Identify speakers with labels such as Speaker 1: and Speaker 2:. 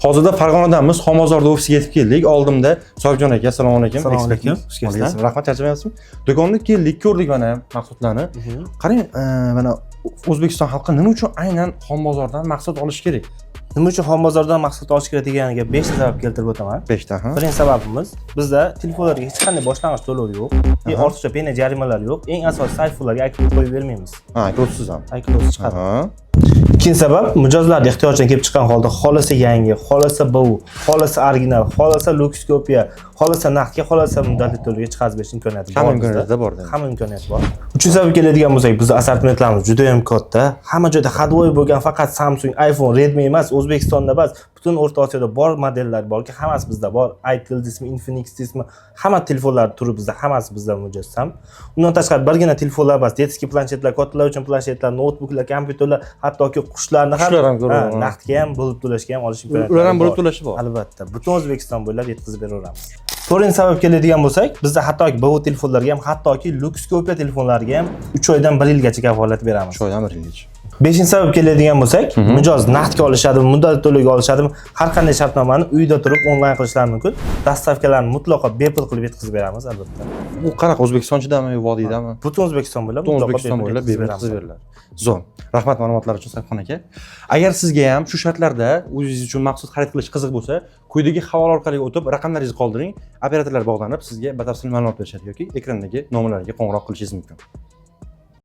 Speaker 1: Hozirda Farg'onadamiz, Xonbozorda ofisga yetib keldik. Oldimda Sohibjon aka, assalomu alaykum.
Speaker 2: Assalomu alaykum.
Speaker 1: Ekspertimiz.
Speaker 2: Xush kelibsizlar.
Speaker 1: Alaykum. Rahmat, charchamayapsizmi? Do'konga keldik, ko'rdik mana mahsulotlarni. Qarang, mana O'zbekiston xalqi nima uchun aynan Xonbozordan mahsulot olish kerak?
Speaker 2: Nima uchun Xonbozordan mahsulot olish kerak deganiga 5 ta sabab keltirib o'taman.
Speaker 1: 5 ta, ha?
Speaker 2: Birinchi sababimiz, bizda telefonlarga hech qanday boshlang'ich to'lov yo'q, и ortiqcha penya jarimalar yo'q. Eng asosiysi, iPhone'larga iCloud qo'yib bermaymiz.
Speaker 1: Ha, iCloudsiz ham.
Speaker 2: iCloud chiqadi. Ikkinchi sabab, mijozlarni ehtiyojidan kelib chiqqan holda xohlasa yangi, xohlasa БУ, xohlasa original, xohlasa люкс kopiya, xohlasa naqdga, xohlasa muddatli to'lovga chiqarib berish imkoniyati bor
Speaker 1: Hamma
Speaker 2: bizda.
Speaker 1: imkoniyati bor demak.
Speaker 2: Hamma imkoniyati bor. Uchinchi sabab keladigan bo'lsak, bizni assortimentlarimiz juda ham katta. Hamma joyda ходовой bo'lgan faqat Samsung, iPhone, Redmi emas, O'zbekistonda emas, butun O'rta Osiyoda bor modellar borki, hammasi bizda bor. Itel deysizmi, Infinix deysizmi, hamma telefonlar turi bizda, hammasi bizda mujassam. Undan tashqari, birgina telefonlar emas, детский planshetlar, kattalar uchun planshetlar, noutbuklar, kompyuterlar, hattoki qushlarni ham
Speaker 1: Qushlar ham ko'raman.
Speaker 2: Ha, naqdga ham, bo'lib to'lashga ham olish imkoniyati
Speaker 1: Ular ham bo'lib
Speaker 2: bor.
Speaker 1: to'lashi bor.
Speaker 2: Albatta, butun O'zbekiston bo'ylab yetkazib beraveramiz. To'rtinchi sabab keladigan bo'lsak, bizda hattoki БУ telefonlarga ham, hattoki люкс kopiya telefonlarga ham 3 oydan 1 yilgacha kafolat beramiz.
Speaker 1: 3 oydan 1 yilgacha.
Speaker 2: Beshinchi sabab keladigan bo'lsak, mijoz naqdga olishadimi, muddatli to'lovga olishadimi, har qanday shartnomani uyda turib onlayn qilishlari mumkin. Доставка larni mutlaqo bepul qilib yetkazib beramiz, albatta.
Speaker 1: Bu qanaqa, O'zbekiston ichidami yo vodiydami?
Speaker 2: Butun O'zbekiston bo'ylab
Speaker 1: Butun
Speaker 2: mutlaqo
Speaker 1: O'zbekiston bo'ylab bepul
Speaker 2: yetkazib
Speaker 1: yetkazib beriladi. Zo'r. Rahmat ma'lumotlar uchun, Sohibxon aka. Agar sizga ham shu shartlarda o'zingiz uchun maxsus xarid qilish qiziq bo'lsa, quyidagi havola orqali o'tib, raqamlaringizni qoldiring. Operatorlar bog'lanib, sizga batafsil ma'lumot berishadi yoki ekrandagi nomerlarga qo'ng'iroq qilishingiz mumkin.